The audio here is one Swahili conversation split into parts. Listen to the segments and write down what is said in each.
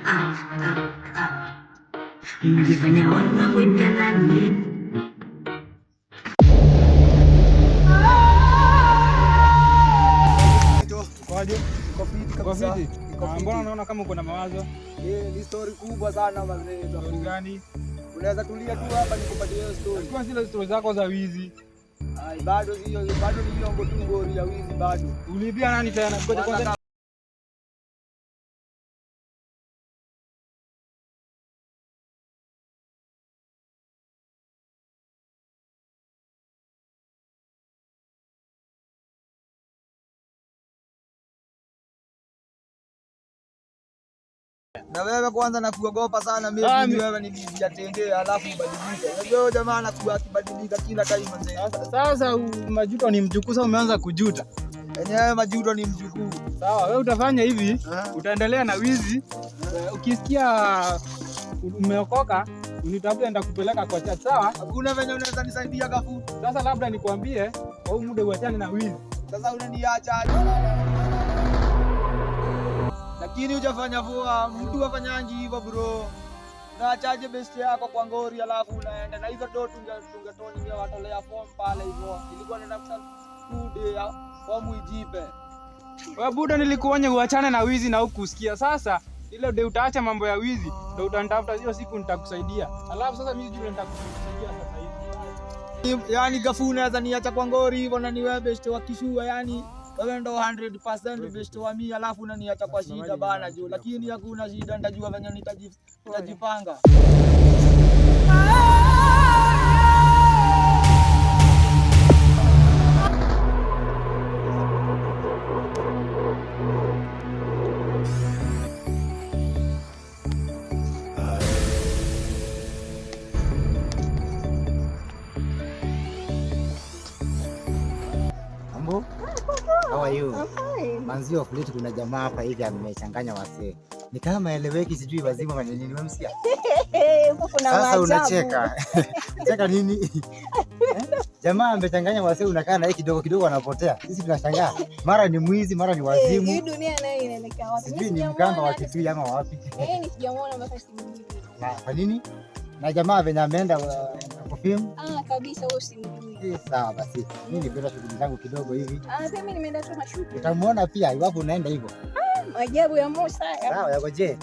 Ah, ah, ah. Mnajifanya wanakwenda nani? Kwaje? Iko fiti Uko kabisa. fiti? Iko Ah, fiti. mbona unaona kama uko na mawazo? Eh, ni story kubwa sana mazee. Story gani? Unaweza tulia tu hapa nikupatie hiyo story. Kwa zile story zako za wizi. Ai, bado sio, bado ni hiyo tu ngori ya wizi bado. Ulibia nani tena? Ngoja Kwanza kwanza. Na wewe kwanza nakuogopa sana mimi, Ah, ni wewe nilijiatendee alafu ubadilike. Unajua huyo jamaa anakuwa akibadilika kila time mzee. Sasa majuto ni mjukuu, sasa umeanza kujuta. Enyewe majuto ni mjukuu. Sawa, wewe utafanya hivi, Ah. utaendelea na wizi. Ukisikia umeokoka, unitafute nitakupeleka kwa church, sawa? Hakuna venye unaweza nisaidia kafu. Sasa labda nikwambie kwa huu muda uachane na wizi. Sasa unaniacha. Lakini hujafanya poa, mtu afanyangi hivyo bro. Naachaje best yako kwa ngori alafu unaenda na hizo do tungetoni vya watolea form pale hivyo. Ilikuwa naenda kusa 2 day ya form ijipe. Wewe buda, nilikuonya uachane na wizi na hukusikia. Sasa ile ndio utaacha mambo ya wizi, ndio utanitafuta hiyo siku nitakusaidia. Alafu sasa mimi sijui nitakusaidia sasa hivi. Yaani gafu unaweza niacha kwa ngori hivyo na ni wewe best wa kishua yani wewe ndo 100% best wa mimi alafu unaniacha kwa shida bana juu. Lakini hakuna shida, nitajua venye nitajipanga. Mambo? How are you? I'm fine. Manzi of late kuna jamaa hapa hivi amechanganya wasee. Ni kama eleweki, sijui wazimu ama nini, umemsikia? Hey, huko kuna Sasa maajabu. unacheka. Cheka nini? Eh? Jamaa amechanganya wasee, unakaa na yeye kidogo kidogo anapotea. Sisi tunashangaa. Mara ni mwizi, mara ni Eh, hii wazimu. dunia nayo inaelekea wapi? Sijui Mimi ni mkamba sijamuona wa hata Kitui ama wapi. Eh, ni sijamuona mpaka simjui. Na kwa nini? Na jamaa venye ameenda kufilm. Ah, kabisa wewe simjui. Eh, sawa basi. Mimi nikwenda shughuli zangu kidogo hivi. Ah, pia mimi nimeenda tu mashughuli. Utamuona pia iwapo unaenda hivyo. Maajabu ya Musa haya. Sawa, yako je?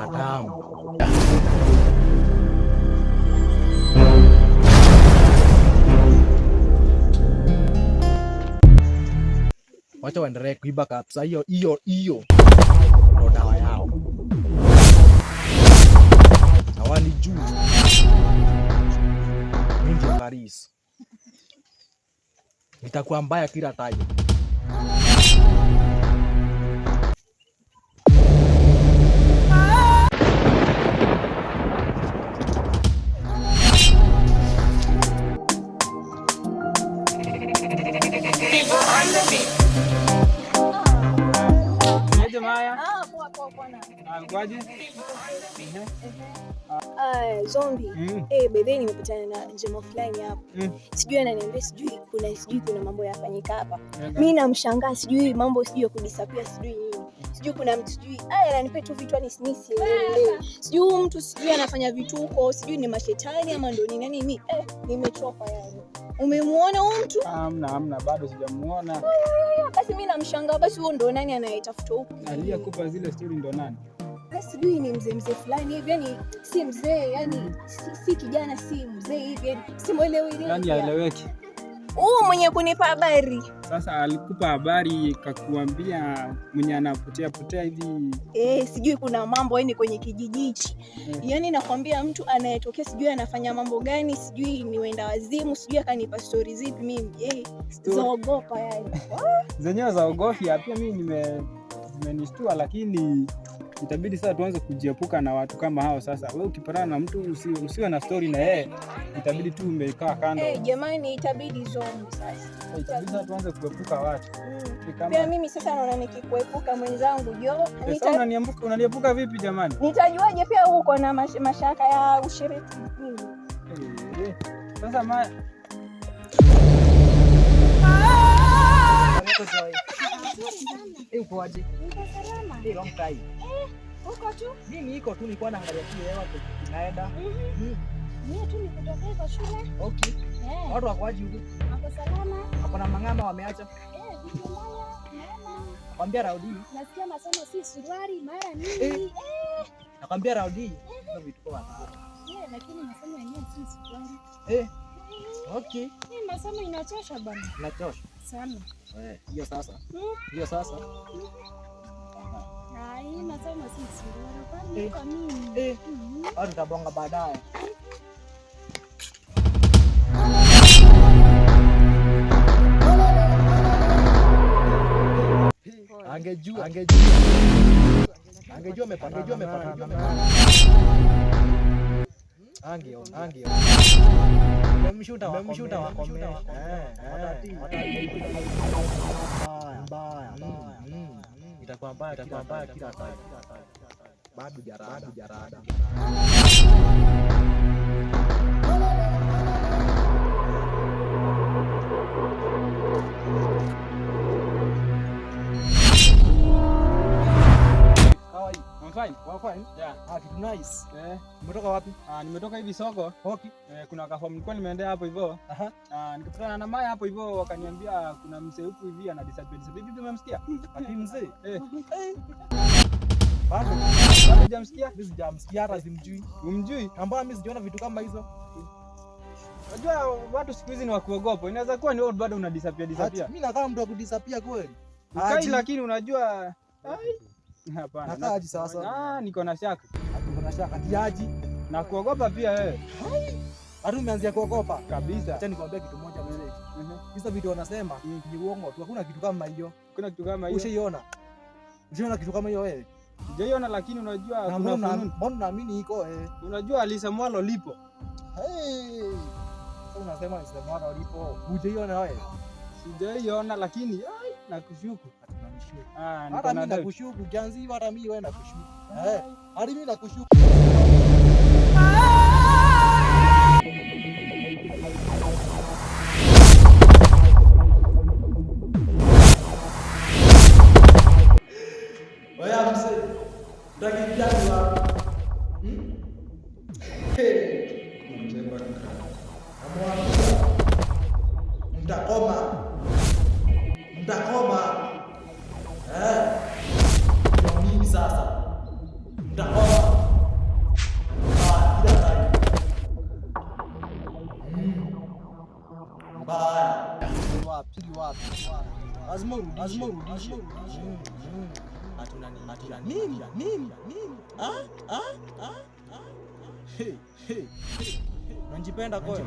Atamu. Wacha waendelee kuiba kabisa, hiyo hiyo hiyo ndo dawa yao. Hawanijui mimi ndio Paris, nitakuwa mbaya kila time. Aje Maya? Ah, poa poa bwana. Ah, kwaje? Ah, zombie. Mm. Eh, bedhe nimepatana na jamaa fulani hapa. Mm. Sijui ananiambia sijui kuna mambo yafanyika hapa. Mimi namshangaa sijui mambo sijui ya kudisappear sijui nini. Sijui kuna mtu sijui. Aya ananipea tu vitu yani mimi sielewi. Sijui huyu mtu sijui anafanya vituko, sijui ni mashetani ama ndo nini. Yani mimi nimechoka yani. Umemuona huyu mtu? Hamna, hamna, bado sijamuona. Basi mimi namshangaa basi huyo ndo nani anayetafuta huku? Aliyekupa zile story ndo nani? Basi sijui ni mzee mzee fulani hivi yani si mzee yani si kijana si mzee hivi yani simuelewi ile. Yaani haeleweki. Huyu mwenye kunipa habari. Sasa alikupa habari kakuambia mwenye anapotea potea hivi. Eh, sijui kuna mambo yani kwenye kijiji hichi. Yaani nakwambia mtu anayetokea sijui anafanya mambo gani, sijui ni wenda wazimu, sijui akanipa story zipi mimi. Story Zaogopa yani. zenyewe za ogofya pia mimi zimenishtua, lakini Itabidi sasa tuanze kujiepuka na watu kama hao sasa. Wewe ukipatana na mtu usiwe na story na yeye, itabidi tu umekaa kando. Eh, jamani itabidi zombi sasa. Itabidi sasa tuanze kuepuka watu. Ni kama Pia mimi sasa naona nikikuepuka mwenzangu jo, sasa unaniambuka vipi jamani? Nitajuaje pia uko na mashaka ya ushiriki mimi? Sasa ma Uko aje? Niko salama. Long time. Uko tu? Mimi niko tu, nilikuwa naangalia tu hewa inaenda. Mimi tu nikutokea kwa shule. Okay. Watu wako aje huko? Wako salama. Wako na mang'ama wameacha. Vitu mbaya. Naona. Nakwambia Raudi. Nasikia masomo si suruali mara nini. Nakwambia Raudi. Ndio vitu kwa watu. Lakini masomo yenyewe si suruali. Okay. Hii masomo inachosha bwana. Inachosha. Sana. Hiyo sasa. Hiyo sasa. Hii masomo si suruali. Kwani uko mimi? Au tutabonga baadaye. Angejua amepata. Ange. Memshuta wakomesha. Mbaya. Itakuwa mbaya kila time. Bado jarada. I'm fine. Well, fine. Yeah. Kitu nice. Umetoka wapi? Nimetoka hivi soko. Okay. Kuna kafomu nilikuwa nimeendea hapo hivyo. Nikapatana na Maya hapo hivyo, wakaniambia kuna mzee huku hivi ana disability. Vipi umemsikia? Ati mzee? Bado hujamsikia? Mimi sijamsikia hata simjui. Umjui? Ambao mimi sijaona vitu kama hizo. Unajua watu siku hizi ni wa kuogopa. Inaweza kuwa ni wewe bado una disappear. Mimi nakaa mtu wa kudisappear kweli. Ukai, lakini unajua hapana. Nakaa aje sasa? Niko na shaka. Niko na shaka. Aje? Na kuogopa pia wewe. Hata umeanzia kuogopa kabisa. Acha nikwambie kitu moja mzee. Hizo vitu wanasema ni uongo tu. Hakuna kitu kama hiyo. Kuna kitu kama hiyo. Ushaiona? Ushaiona kitu kama hiyo wewe? Sijaiona, lakini unajua kuna fununu. Mbona naamini iko Unajua alisemwalo lipo. Hey. Sasa unasema alisemwalo lipo. Hujaiona wewe? Sijaiona, lakini nakushuku. Hata mimi nakushuku, kianzi hata mimi wewe nakushuku. Hadi mimi nakushuku. Wewe mzee, utakimbia wapi? Mtakoma. Mtakoma. Ndio mimi sasa. Mtakoma. Kila time. Bye. Wapi? Lazima urudishe. Hatuna nini? Mimi. Hey. Unajipenda koyo.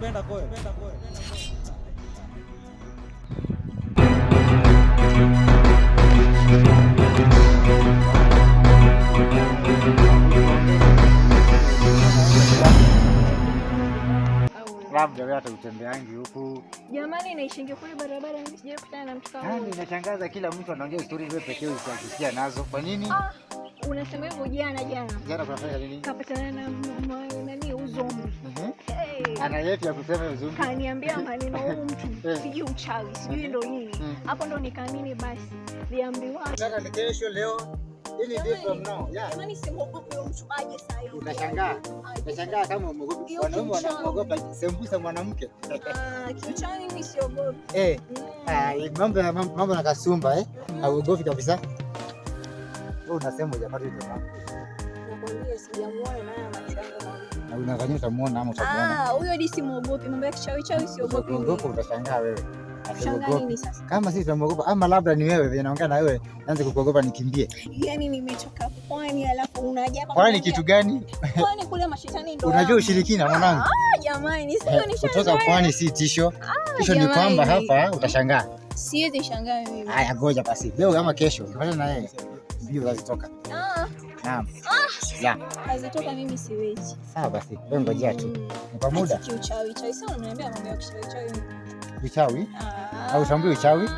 Labda wewe hata utembeangi huku. Jamani, naishingi kule barabara, mimi sijawahi kukutana na mtu kama Yaani huyo. inashangaza kila mtu anaongea story, wewe pekee usikia nazo. Kwa nini? Unasema hivyo jana. Jana kunafanya nini? Kapatana na nani uzombi. Ana yepi ya kusema uzombi? Kaniambia maneno huyu mtu, sijui uchawi, sijui ndo nini. Hapo ndo nikaamini basi. Niambiwa. Nataka ni kesho leo. Ini day from now. Yeah. Jamani, simuogopi huyo mtu aje sasa hivi. Unashangaa. Unashangaa kama umeogopa. Wanaume wanaogopa sembusa mwanamke. Kiuchawi mimi siogopi. Mambo na kasumba Hauogopi kabisa. Wewe unasema hujapata hiyo jamaa. Nakwambia sijamuona na haya macho yangu mawili. Na unadhani utamuona ama utamuona? Huyo di simuogopi, mambo ya kichawi chawi siogopi. Uogopa utashangaa wewe. Kushangaa nini sasa? Kama sisi tunamuogopa ama labda ni wewe vile naongea na wewe, nianze kukuogopa nikimbie. Yaani nimetoka pwani alafu unaja hapa. Pwani kitu gani? Pwani kule mashetani ndio. Unajua ushirikina mwanangu? Jamani, sio ni Kutoka pwani si tisho. Tisho ni kwamba hapa utashangaa. Siwezi shangaa mimi. Haya, ngoja basi. Leo ama kesho ukipata na yeye mbio zazitoka. Naam. Yeah. Kazi toka mimi siwezi. Sawa basi, wewe ngojea tu. Ni kwa muda. Ati kiuchawi chawi. Sasa unaniambia mambo ya kichawi chawi. Uchawi? Ah. Au utambui uchawi?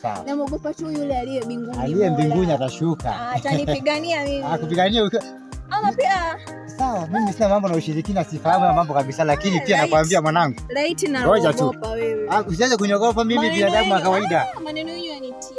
Sawa. Namwogopa tu yule aliye mbinguni. Aliye Mola. mbinguni atashuka. Ah, atanipigania mimi. Akupigania ukiwa Ama pia sawa. Mimi sina mambo na ushirikina, sifahamu ya mambo kabisa, lakini pia Right. nakwambia mwanangu, laiti Ngoja tu. naogopa wewe. Ah, usianze kuniogopa mimi, Maneno binadamu wa yenu- kawaida. Ah, maneno yenu yanitia.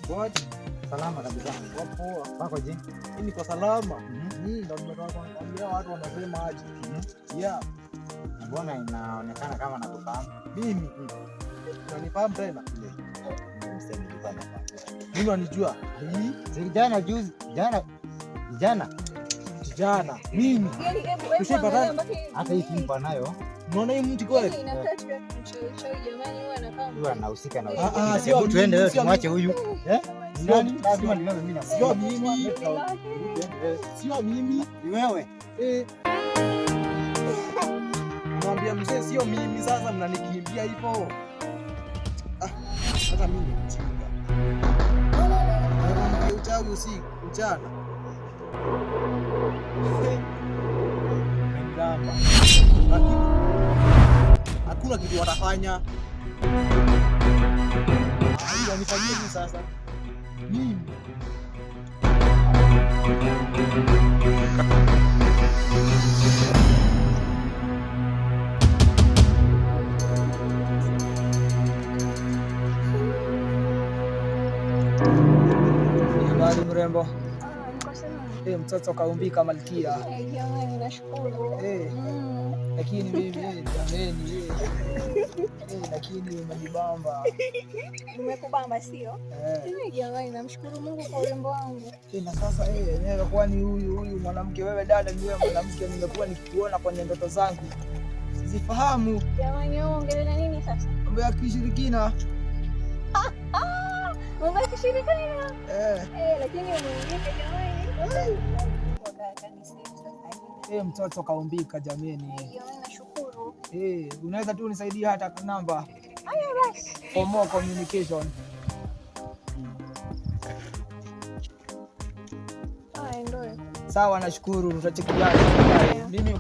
What? Salama kabisa. Poa. Wako je? Mimi niko salama. Mhm. Ndo nimetoka kuangalia watu wanasema aje. Yeah, Mbona inaonekana kama nakufahamu? mimi. Unanifahamu tena? Msee, nilikuwa nafahamu. Mimi unanijua? Hii Si jana juzi, jana jana kijana. Mimi. Yaani hebu hebu Tushaipatana. angalia mpaka hivi. hata hii fimbo nayo Unaona hii mti kweli? Yaani inakaa tu ya kichawi chawi jamani, huwa anakaa huyu anahusika na Ah, ushirikina. ah, sio Hebu tuende mimi, wewe, sio tumwache huyu. Eh? Sio Nani? mimi. Lazima ni wewe, mimi na Sio mimi. Sio mimi. Ni wewe. Eh. Mwambia mzee sio mimi, sasa mnanikimbia hivyo. Ah, hata mimi ni mjinga. Nakwambia uchawi usiku, mchana. Mgamba. Lakini hakuna kitu watafanya. Ah, wanifanyie nini sasa? Mimi. Habari mrembo. Ah, niko salama. Eh, mtoto kaumbika malkia. Eh, jamani nashukuru. Eh, lakini mimi jameni, lakini umejibamba. Nimekubamba sio? Eh. Eh, jamani namshukuru Mungu kwa urembo wangu. Na sasa yenyewe kwani huyu mwanamke, wewe dada, ni wewe mwanamke, nimekuwa nikikuona kwenye ndoto zangu sizifahamu. Jamani wewe ongelea nini sasa? Mambo ya kishirikina. Mambo ya kishirikina. Eh, Eh, lakini umeongea jamani. Mungu akanisaidia sasa hivi. mtoto kaumbika jameni. Eh, jamani nashukuru. Unaweza tu unisaidia hata namba Haya basi. for more communication. Haya ndio. Sawa, nashukuru, tutachekiana. Mimi